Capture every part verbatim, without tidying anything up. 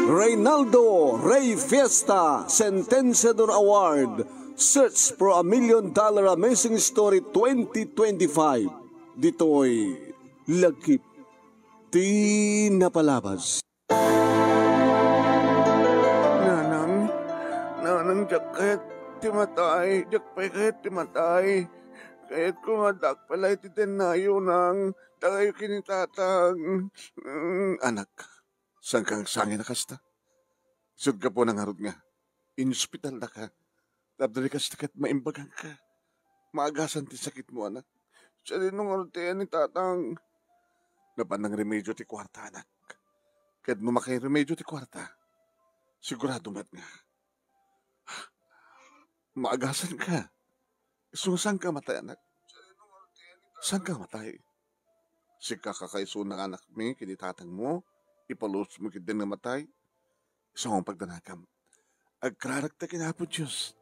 Reynaldo Rey Fiesta Sentenciador Award, Search for a Million Dollar Amazing Story twenty twenty-five. Ditoy lagip ti napalabas. Nanang, nanang, diak kayat ti matay, diak pay kayat ti matay. Kayatko nga addaak pay la iti dennayo, nang, tagayo ken ni tatang. Mm, anak, saan ka agsangin a kasta? Isut' gapuna ngarud nga, inospitaldaka. Tapno di kasta ket maimbaganka. Maagasan ti sakitmo, anak. Sadino ngarud ti ayan ni tatang? Napan nangremedio ti kuarta, anak. Ket no makiremedio ti kuarta, sigurado met nga maagasanka. Isu nga saan ka matay, anak? Saan ka matay? Sika kakaiso nga anakmi ken ni tatangmo, ipalubosmo ketdin nga matay? Isu nga pagdanagam. Agkararagta ken Apo Dios,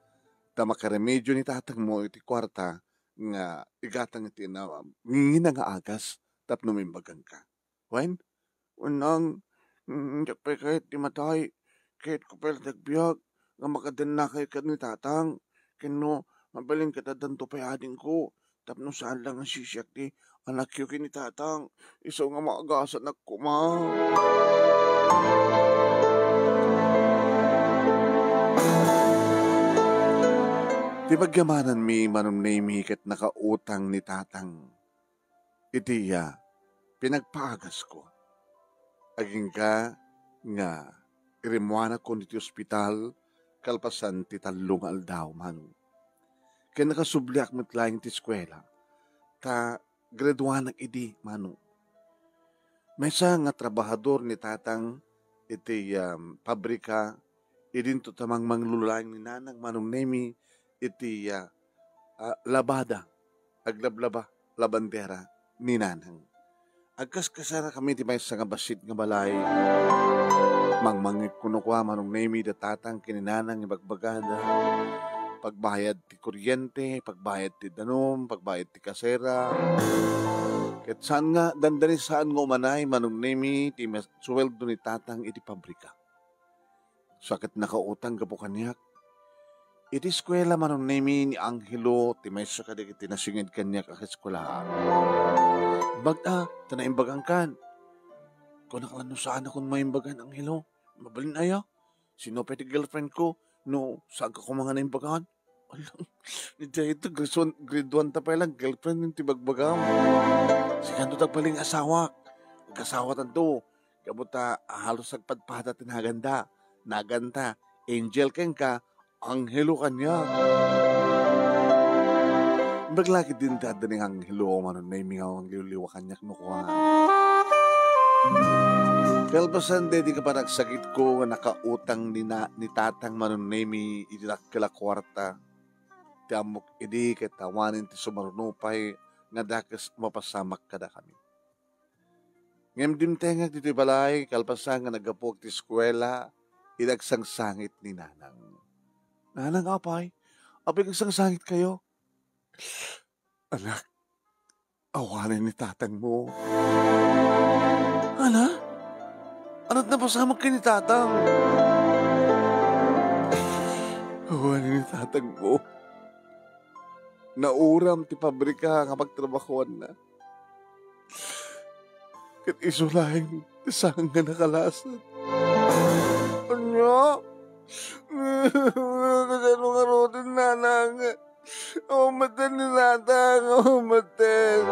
ta makiremedio ni tatangmo iti kuarta nga igatang iti na-, ngingina nga agas tapno maimbaganka. Wen? Wen, nang, mm, diak pay kayat ti matay. Kayatko pay la ti agbiag nga makadennakayo ken ni tatang. Ken no, mabalin ket addanto pay adingko. Tapno saan la nga sisiak ti anakyo ken ni tatang. Isu nga maagasanak koma. Ti pagyamananmi, Manong Nemy, ket nakautang ni tatang iti, ah, pinagpaagasko. Agingga nga irimmuanakon iti ospital kalpasan ti tallo nga aldaw, Manong. Ken nakasubliak met laeng ti eskuela, ta graduanak idi, Manong. Maysa nga trabahador ni tatang iti, um, pabrika, idinto ta mangmanglo laeng ni nanang, Manong Nemy, iti, ah, ah, labada, aglablaba, labandera ni nanang. Agkaskasarakami ti maysa nga bassit nga balay. Mangmangngeg kuno kua, Manong Nemy, da tatang ken ni nanang ibagbagada. Pagbayad ti kuryente, pagbayad ti danum, pagbayad ti kasera. Ket saan nga, dandani saan nga umanay, Manong Nemy, ti mas-, suweldo ni tatang iti pabrika. Sa ket nakautang gapu kaniak. Iti eskuela, Manong Nemy, ni Angelo ti maysa kadagiti nasinged kaniak a kaeskuelaak. Imbag a, ta naimbagankan. Kunak la no saanakon maimbagan, Angelo. Mabalin aya? Sino pay ti girlfriend ko no saanka koma nga naimbagan? Alang, ni dayta, grade one, grade one ta pay lang, girlfriend ti bagbagam. Sikanto ti agbalin nga asawak. Agkasawatanto. Gapu ta halos agpadpada ti naganta. Naganta, Angel kenka, Angelo kaniak. Imbag la ketdin ti adda ni Angelo, Manong Nemy, nga mangliwliwa kaniak no kua. Kalpasan daydi nga panagsakitko nga nakautang ni na-, ni tatang, Manong Nemy, iti dakkel a kuarta ti ammok idi ket awanen ti sumaruno pay nga dakes a mapasamak kadakami. Ngem dimtengak ditoy balay, kalpasan nga naggapuak ti eskuela, idi agsangsangit ni Nanang. "Nanang, apay? Apay agsangsangitkayo?" "Anak, awanen ni tatangmo." "Ana? Ania ti napasamak ken ni tatang?" "Awanen ni tatangmo. Nauram ti pabrika nga pagtrabahuanna. Ket isu laeng ti saan nga nakalasat." "Ania? Kasano ngaruden, Nanang? Awan metten ni tatang, awan metten."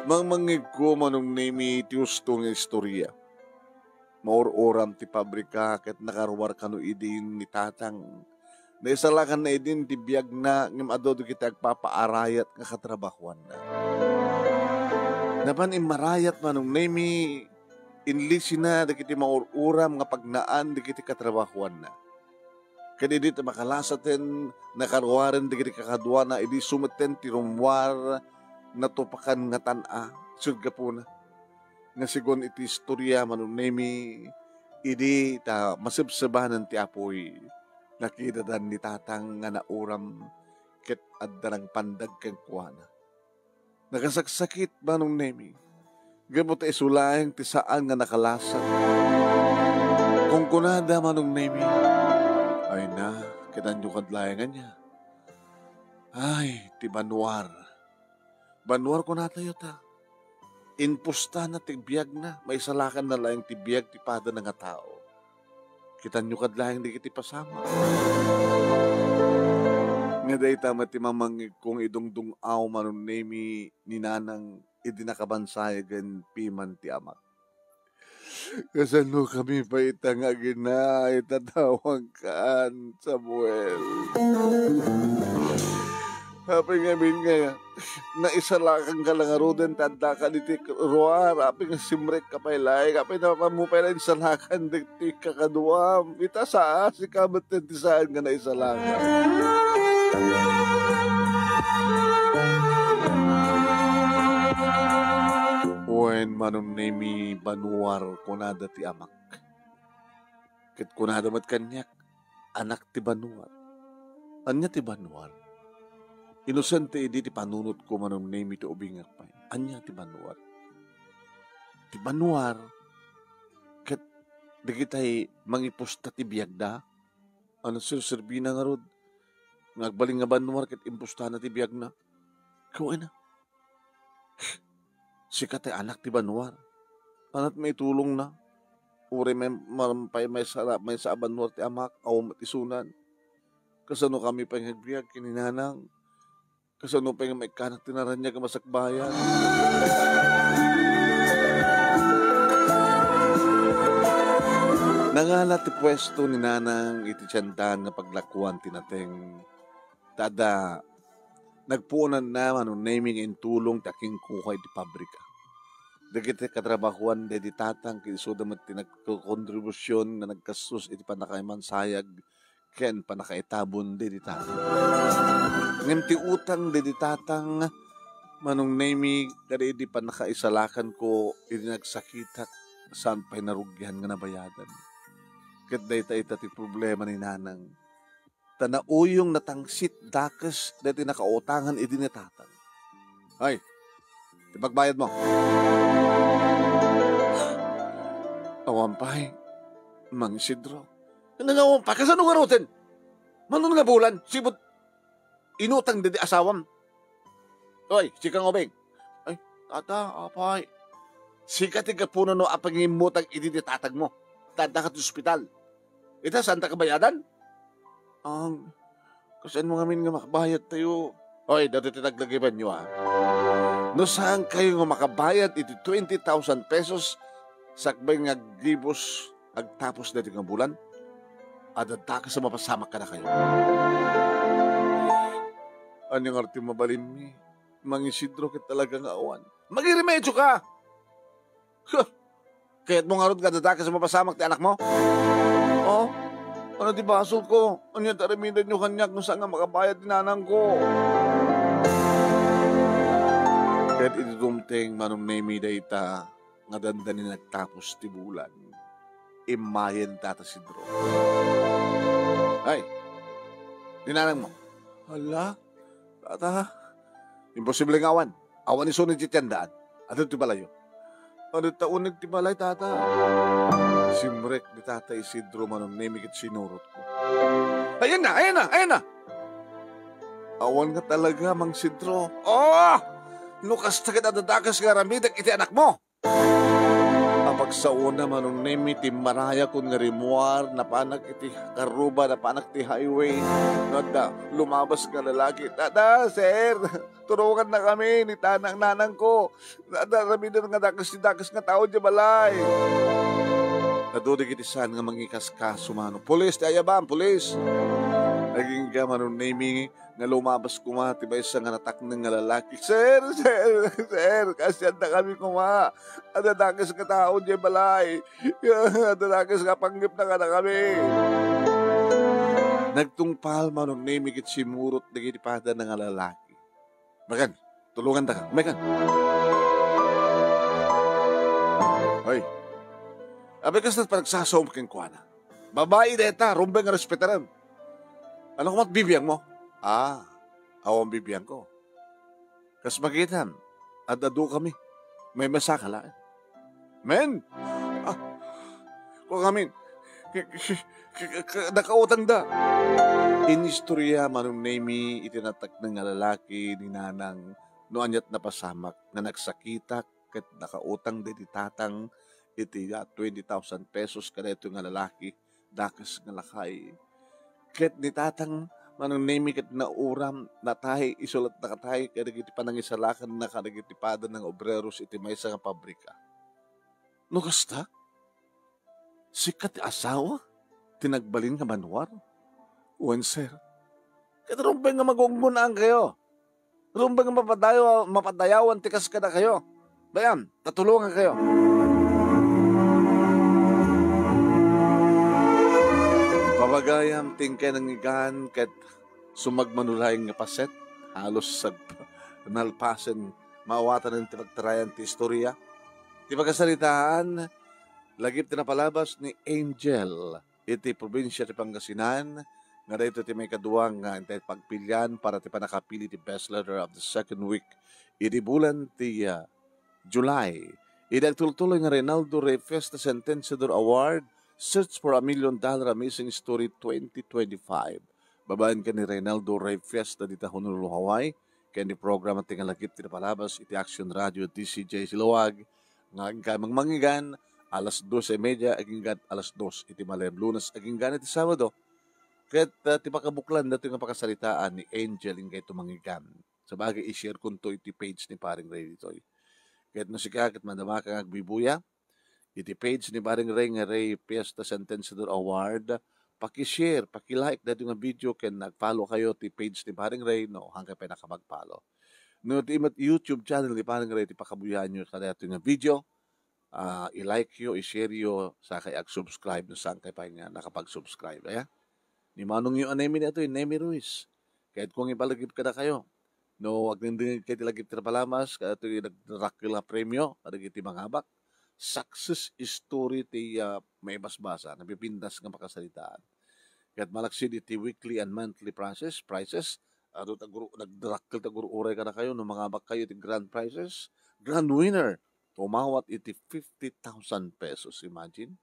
Mangmangngegko, Manong Nemy, ti husto nga istoria. Maur-uram ti pabrika ket nakaruar kano idin ni tatang. Naisalakanna idin ti biagna ngem adu dagiti agpapaarayat nga katrabahuanna. Napan immarayat, Manong Nemy, inlisina dagiti maur-uram nga pagnaan dagiti katrabahuanna. Ket idi ti makalasaten, nakaruaren dagiti kakaduana idi isu metten ti rummuar natupakan nga tan-a, isu ti gapuna nga segun iti istoria, Manong Nemy, idi ta masebsebanen ti apuy, nakidadan ni tatang nga nauram ket adda nangpandag kenkuana. Nakasaksakit, Manong Nemy. Gapu ta isu laeng ti saan nga nakalasat. Kunkunada, Manong Nemi, "Ay na, kitanyo kad laeng ania. Ay, ti banuar. Banuar kunatayo ta. Impostana ti biagna, maisalakanna laeng ti biag ti padana nga tao. Kitanyo kad laeng dagiti pasamak." Nga dayta met ti mamangngegko nga idungdung-aw, Manong Nemi, ni Nanang idi nakabansayagen piman ti amak. Kasano kami pay ita nga agina, ita tawagkan, Samuel? Apay ngamin nga naisalakanka la ngaruden ta addaka ditoy ruar, apay nga simrekka pay laeng, apay napanmo pay la insalakan ditoy kakaduam. Ita sa, sika met ti saan nga naisalakan. Wen, Manong Nemi, banuar, kunada ti amak. Ket kunada met kaniak, anak ti banuar. Ania ti banuar? Inosente idi ti panunotko, Manong Nemi, ti ubingak pay. Ania ti banuar? Ti banuar, ket dagitay mangipusta ti biagda. Ano serserbina ngarud nga agbalin nga banuar ket impustana ti biagna? Ket wen a, sika ti anak ti banuar. Ania ti maitulongna? Uray may, maram pay maysa, maysa a banuar ti amak, awan met isunan. Kasano kami pay nga agbiag ken ni Nanang? Kasano pay nga maikkanak ti naraniag nga masakbayan? Nangala ti puesto ni Nanang iti tiendaan nga paglakuan ti nateng. Ta adda nagpuonanna, Manong Nemi, nga intulong ti akingkuha iti pabrika. Dagiti katrabahuan daydi Tatang, ket isuda met ti nagkokontribusion nga nagkastos iti pannakaimansayag ken pannakaitabon daydi Tatang. Ngem ti utang daydi Tatang, Manong Nemi, kadaydi pannakaisalakanko idi nagsakitak, saan pay narugian nga nabayadan. Ket dayta ita ti problema ni Nanang. Ta nauyong natangsit dakes daytoy nakautangan idi ni Tatang. Ay, ti pagbayadmo. Awan pay, Mang Isidro. Nanawan pa, kasano ngaruden? Mano nga bulan, sipud inutang daydi asawam. Oy, sika nga ubing. Ay, tata, apay. Sika ti gapunan no apay nga immutang idi ti tatagmo. Ta addaka ti ospital. Ita, saanta kabayadan? Ang, kasano ngamin nga makabayad tayo? Oy, daytoy ti laglagibanyo, a. No saan kayo nga makabayad iti twenty thousand pesos, sakbay nga aggibus, agtapos daytoy nga bulan, adda dakes a mapasamak kadakayo. Ania ngarud ti mabalinmi? Mang Isidro ket talaga nga awan. Mangiremedioka! Huh! Kayatmo ngarud nga adda dakes a mapasamak ti anakmo? Oh? Ano ti basolko? Ania ti aramidenyo kaniak no saan nga makabayad ti nanangko? Ket idi dumteng Manong Nemi dayta, nga dandani nagtapos ti bulan, immayen Tata Isidro. Ay, ni nanangmo. Hala, tata. Imposible nga awan. Awan isu iti tiendaan. Adda ti balayyo. Adda ta uneg ti balay, tata. Simrek ni Tata Isidro Manong Nemi ket sinurotko. Ayan na, ayan na, ayan na! Awan nga talaga, Mang Isidro. Oh! No kasta ket adda dakes nga aramidek iti anakmo. Apagsaona, Manong Nemi, timmarayakon nga rimmuar, napanak iti karruba, napanak ti highway. No adda lumabas nga lalaki, "Tata, sir, tulongannakami, ni tanang nanangko. Adda aramiden nga dakes ti dakes nga tao diay balay." Adu dagiti saan nga mangikaskaso, Manong. Pulis ti ayabam, pulis! Agingga, Manong Nemi, nga lumabas koma ti maysa nga natakneng nga lalaki. "Sir, sir, sir, kaasiantakami koma. Adda dakes nga tao diay balay. Adda dakes nga panggepna kadakami." Nagtungpal, Manong Nemi, ket simurot dagiti padana nga lalaki. "Umaykan, tulongantaka. Umaykan." Hoy, apay kasta ti panagsasaom kenkuana? Babai dayta, rumbeng nga respetarem. Ano koma ti bibiangmo? Ah, awan bibiangko. Kas makitam, ad-adu kami. May masaka laeng. Men! Ah, kua ngamin, k-, k-, k-, k-, nakautangda. Inistorya Manong Nemi iti natakneng nga lalaki ni Nanang no ania't napasamak nga nagsakitak ket nakautangda iti tatang iti, ah, twenty thousand pesos kadaytoy nga lalaki. Dakes nga lakay. Ket ni Tatang Manong Nemi ket nauram, natay, isulat na katay kadagiti panangisalakanna kadagiti pada nga obreros iti maysa nga pabrika. No kasta, sika ti asawa ti nagbalin nga manuar? Wen, sir. Ket rumbeng nga magungunaan kayo. Rumbeng nga mapadayaw-, mapadayawan ti kas kadakayo. Bayan, tatulongan kayo. Pabagayam, tingkay nangigan ket sumagmano laeng nga paset, halos sag-, nalpasen, maawatan ti pagtarayan ti istorya. Ti pagasaritaan, lagip ti napalabas ni Angel iti probinsia ti Pangasinan, nga daytoy ti maikadua nga intay pagpilian para ti pannakapili ti Best Letter of the Second Week idi bulan ti, ah, July. Idi agtultuloy nga Reynaldo Rey Fiesta Sentenciador Award, Search for a Million Dollar Amazing Story twenty twenty-five. Babaen ken ni Reynaldo Rey Fiesta dita Honolulu, Hawaii, ken ni programa ti nga lagip ti napalabas iti Action Radio D C J Siloag, nga agingga mangmangigan alas dos y media agingga alas dos iti malem Lunes agingga iti Sabado. Ket, ah, ti pakabuklan datoy nga pakasaritaan ni Angel inggay tumangigan. Sabagay, i-share kunto iti page ni Paring Ray ditoy. Ket no sika ket madamaka nga agbuybuya iti page ni Paring Ray nga Ray Fiesta Sentenciador Award, paki-share, paki-like daytoy nga video ken nag-follow kayo ti page ni Paring Ray no hankay pay nakapag-follow. No ti met YouTube channel ni Paring Ray ti pakabuyaanyo kadaytoy nga video, ah, i-like yo, i-share yo, sakay ag-subscribe no saan kay pay nga nakapag-subscribe, aya? Ni Manong yo a Nemi daytoy, Nemi Ruiz. Kayat ko nga ipalagip kadakayo. No, agdengdengngeg kayo ti lagip ti napalabas, kadaytoy nagdarakkel a premio, kadagiti mangabak. Success story ti, ah, maibasbasa, napipintas nga pakasaritaan. Ket malaksid iti weekly and monthly prizes, prizes, adu ti agur-, nagdarakkel ti agur-uray kadakayo, no mangabak kayo iti grand prizes, grand winner, tumawat iti fifty thousand pesos. Imagine,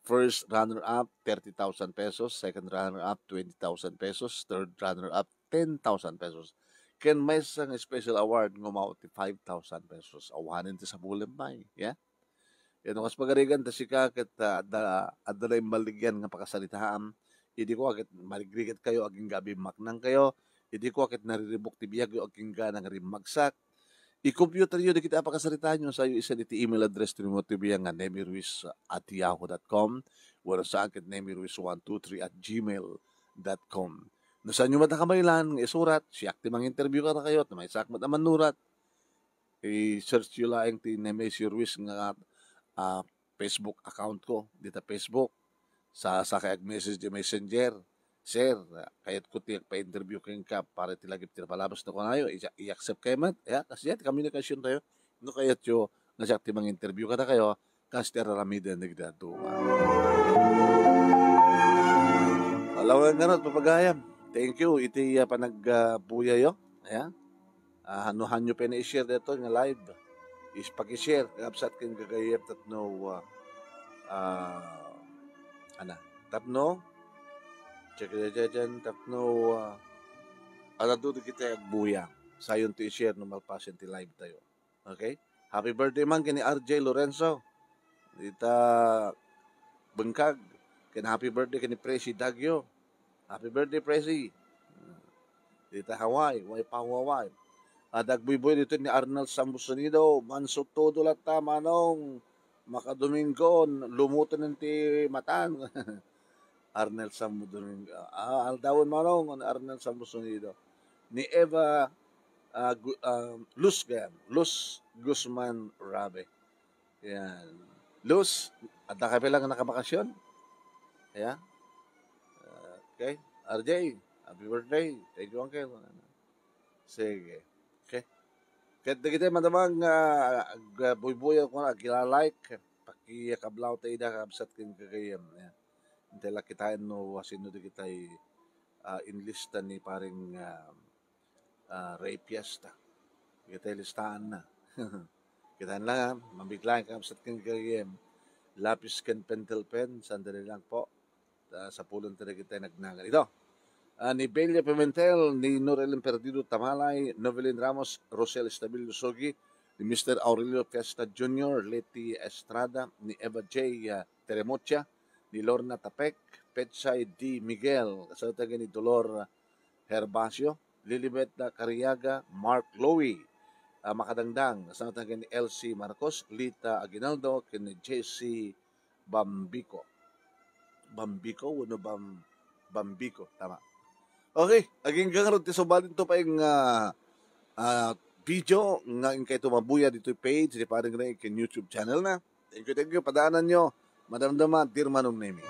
first runner-up, thirty thousand pesos, second runner-up, twenty thousand pesos, third runner-up, ten thousand pesos. Ken maysa nga special award nga umawat ti five thousand pesos. Awanen ti sabulem pay, ya? Ket no kas pagarigan ta sika ket, ah, adda, adda naimbaligian nga pakasaritaam. Idi kua ket marigriget kayo agingga bimmaknang kayo. Idi kua ket nariribuk ti biagyo agingga nangrimmagsak. Ikompyuteryo dagiti a pakasaritaanyo, sayo isend iti email address ti Timothy Biang nga nemiruiz at yahoo dot com, wenno saan ket nemiruiz one two three at gmail dot com. No saanyo met a kabaelan nga isurat, siak ti manginterview kadakayo, no maysaak met a mannurat, i-search yo laeng ti Nemesio Ruiz nga, ah, Facebook account ko, dita Facebook. Sa, sakay ag-message di Messenger, "Sir, kayatko ti agpa-interview kenka para iti lagip ti napalabas," no kunayo, i-, i-accept kayo met, ya, kasi yan, communication tayo. No kayatyo, nga siak ti mang-interview kadakayo, kas ti araramiden dagiti dadduma. Alawen ngarud, papagayam. Thank you iti, ah, panag-, ah, buyayo. Ayan. Ah, no hanyo pay nga i-share daytoy nga live, is paki-share, kakabsat ken gagayyem, tapno, ah, ah, ana, tapno, check, check, check, check, tapno, ah, adda dagiti agbuya. Sayon ti i-share no malpasen ti live tayo. Okay? Happy birthday man ken ni R J Lorenzo. Dita bengkag. Ken happy birthday ken ni Presi Dagio. Happy birthday, Presi. Dita Hawaii, way pa Hawaii. Adda agbuybuya ditoy ni Arnel Sambusonido, manso todo latta, manong, makadomingon, lumutonen ti matan. Arnel Sambudomingo. Ah, aldawen manong ni Arnel Sambusonido. Ni Eva, ah, Gu-, ah, Luz Gayam, Luz Guzman Rabe. Yan. Luz, adda ka pala nga nakabakasyon? Ayan. Okay. R J, happy birthday. Thank you, Uncle. Sige. Okay. Ket dagiti madamag nga ag-, buybuyaw ko na, agila-like, pakikablaw ta ida, kabsat ken gagayyem. Ayan. Intay la kitaen no asino dagitay, ah, inlista ni paring, ah, ah, Ray Fiesta. Dagitay listaanna. Kitaen lang, ha? Mabigla nga kabsat ken gayem. Lapis ken pentel pen, sandali lang po. Ta sapulon ti dagiti nagnangan. Ito. Ah, ni Belia Pimentel, ni Norel Perdido Tamalay, Novelin Ramos, Rosel Estabillo Sogi, ni Mister Aurelio Fiesta Junior, Leti Estrada, ni Eva J, ah, Teremocha, ni Lorna Tapek, Petsay D. Miguel, kasano tayo ni Dolor Herbacio, Lilibet Cariaga, Mark Lowy, ah, Makadangdang, kasano tayo ni L C Marcos, Lita Aguinaldo, ken ni J C Bambico. Bambico, wenno Bam-, Bambico, tama. Okay, agingga ngarud ti subalin to pay nga, ah, video nga inkay tumabuya ditoy page ni Paring Ray ken YouTube channel na. Thank you, thank you. Padaananyo, madamdama, dear Manong Nemi.